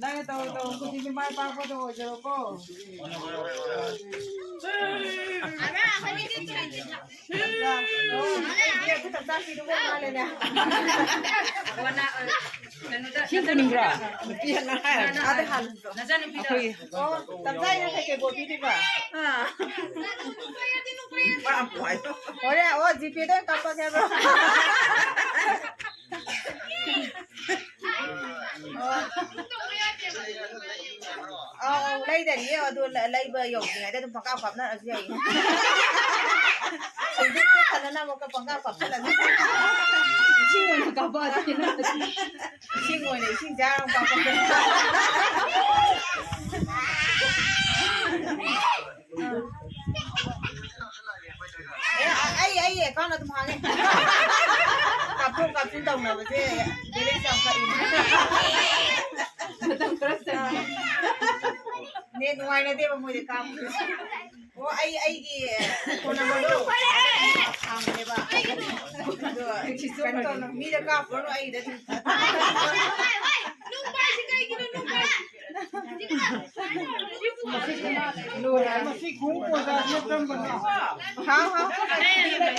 ꯅꯪꯅ ꯇꯧꯔꯨ ꯇꯧꯔꯨ ꯈꯨꯗꯤꯡꯒꯤ ꯃꯥꯏ ꯄꯥꯛꯄꯗ ꯑꯣꯏꯖꯔꯣꯀꯣ꯫ ꯁꯤ ꯄꯨꯅꯤꯡꯕ꯭ꯔꯣ? ꯅꯨꯄꯤ ꯍꯟꯅ ꯍꯥꯏꯔ ꯑꯥꯗ ꯍꯥꯜꯂꯣ꯫ ꯅꯆꯥꯅꯨꯄꯤꯗꯣ꯫ ꯑꯩꯈꯣꯏ ꯑꯣ, ꯇꯞꯇꯥꯏꯅ ꯀꯩꯀꯩ ꯕꯣꯔ ꯄꯤꯗꯣꯏꯕ? ꯑꯥ꯫ ꯍꯣꯔꯦꯟ, ꯑꯣ, ꯖꯤꯄꯦꯗ ꯑꯣꯏꯅ ꯀꯥꯞꯄꯛꯀꯦ ꯍꯥꯏꯕ꯭ꯔꯣ? ꯑꯣ꯫ ꯑꯧ, ꯂꯩꯗꯔꯤꯌꯦ꯫ ꯑꯗꯨ ꯂ-, ꯂꯩꯕ ꯌꯧꯗ꯭ꯔꯤꯉꯩꯗ ꯑꯗꯨꯝ ꯄꯪꯀꯥꯞ ꯀꯥꯞꯅꯔꯁꯨ ꯌꯥꯏꯌꯦ꯫ ꯁꯦꯟꯗꯣꯛ ꯄꯤꯛ ꯊꯟꯅꯅꯕ ꯄꯪꯀꯥꯞ ꯀꯥꯞꯁꯤꯜꯂꯁꯨ꯫ ꯏꯁꯤꯡ ꯑꯣꯏꯅ ꯀꯥꯞꯄꯛꯑꯗꯤ ꯈꯦꯠꯅꯔꯦ꯫ ꯏꯁꯤꯡ ꯑꯣꯏꯅ, ꯏꯁꯤꯡ ꯖꯥꯔ ꯑꯃ ꯀꯥꯞꯄꯛꯑꯗꯤ꯫ ꯑꯦ, ꯑꯩ, ꯑꯩ account ꯑꯗꯨꯝ ꯍꯥꯡꯉꯦ꯫ ꯀꯥꯞꯊꯣꯛ ꯀꯥꯞꯁꯤꯟ ꯇꯧꯅꯕꯁꯦ balance ꯌꯥꯝ ꯀꯛꯏꯅꯦ꯫ ꯃꯇꯝ ꯈꯔ ꯆꯪꯉꯦ꯫ Net ꯅꯨꯡꯉꯥꯏꯅꯗꯦꯕ ꯃꯣꯏꯗꯤ ꯀꯥꯞꯄꯗꯣ꯫ ꯑꯣ, ꯑꯩ, ꯑꯩꯒꯤ ꯐꯣꯟ ꯅꯝꯕꯔꯗꯣ ꯍꯥꯡꯕꯅꯦꯕ꯫ ꯑꯗꯣ ꯀꯩꯅꯣ ꯇꯧꯅꯣ, ꯃꯤꯗ ꯀꯥꯞꯄꯨꯔꯅꯨ, ꯑꯩꯒꯤꯗ ꯑꯗꯨꯝ ꯅꯨꯡꯕꯥꯏꯁꯤ ꯀꯩꯒꯤꯅꯣ, ꯅꯨꯡꯕꯥꯏꯁꯤ? ꯂꯣꯏꯔꯦ꯫ ꯃꯁꯤ ꯈꯣꯡꯎꯞ ꯑꯣꯖꯥꯁꯤꯅ ꯀꯔꯝꯕꯅꯣ? ꯍꯥꯎ, ꯍꯥꯎ꯫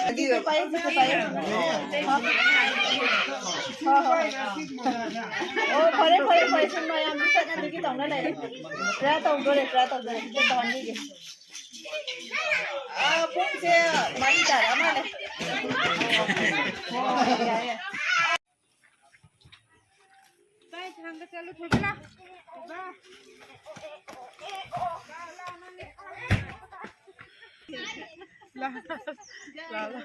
ꯑꯗꯨꯗꯣ ꯄꯥꯏꯌꯨ, ꯑꯗꯨꯗꯣ ꯄꯥꯏꯌꯨ꯫ ꯍꯣꯏ, ꯍꯣꯏ꯫ ꯑꯣ, ꯐꯔꯦ, ꯐꯔꯦ, ꯐꯔꯦ꯫ ꯁꯨꯝ ꯃꯌꯥꯝꯁꯨ ꯆꯠꯅꯕꯤꯒꯤ ꯇꯧꯅ ꯂꯩꯔꯦ꯫ ꯄ꯭ꯔꯦꯌꯔ ꯇꯧꯗꯣꯔꯦ, ꯄ꯭ꯔꯦꯌꯔ ꯇꯧꯗꯣꯔꯦ꯫ ꯁꯤꯗ ꯇꯧꯍꯟꯕꯤꯒꯦ꯫ ꯑꯥ, ꯄꯨꯡꯁꯦ ꯃꯔꯤ ꯇꯥꯔꯛꯑ ꯃꯥꯜꯂꯦ꯫ ꯌꯥꯏ, ꯌꯥꯏ꯫ ꯇꯥꯏ, ꯊꯥꯡꯒ ꯆꯠꯂꯨ, ꯊꯣꯏꯕꯤ, ꯂꯥꯎ꯫ ꯂꯥ, ꯂꯥ, ꯂꯥ꯫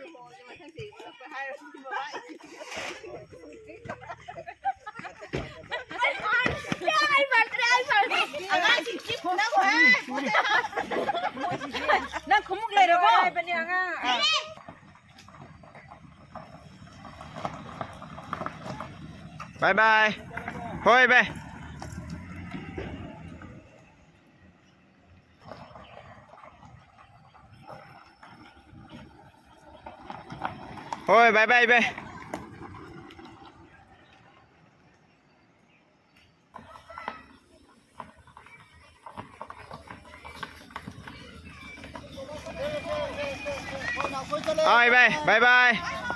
ꯑꯉꯥꯡꯁꯤꯡ ꯆꯤꯛꯅꯕ꯫ ꯅꯪ ꯈꯨꯃꯨꯛ ꯂꯩꯔꯕꯣ? ꯍꯥꯏꯕꯅꯦ ꯑꯉꯥꯡ꯫ ꯕꯥꯏ ꯕꯥꯏ꯫ ꯍꯣꯏ ꯕꯥꯏ꯫ ꯍꯣꯏ, ꯕꯥꯏ ꯕꯥꯏ ꯕꯥꯏ꯫ ꯍꯣꯏ ꯕꯥꯏ, ꯕꯥꯏ ꯕꯥꯏ꯫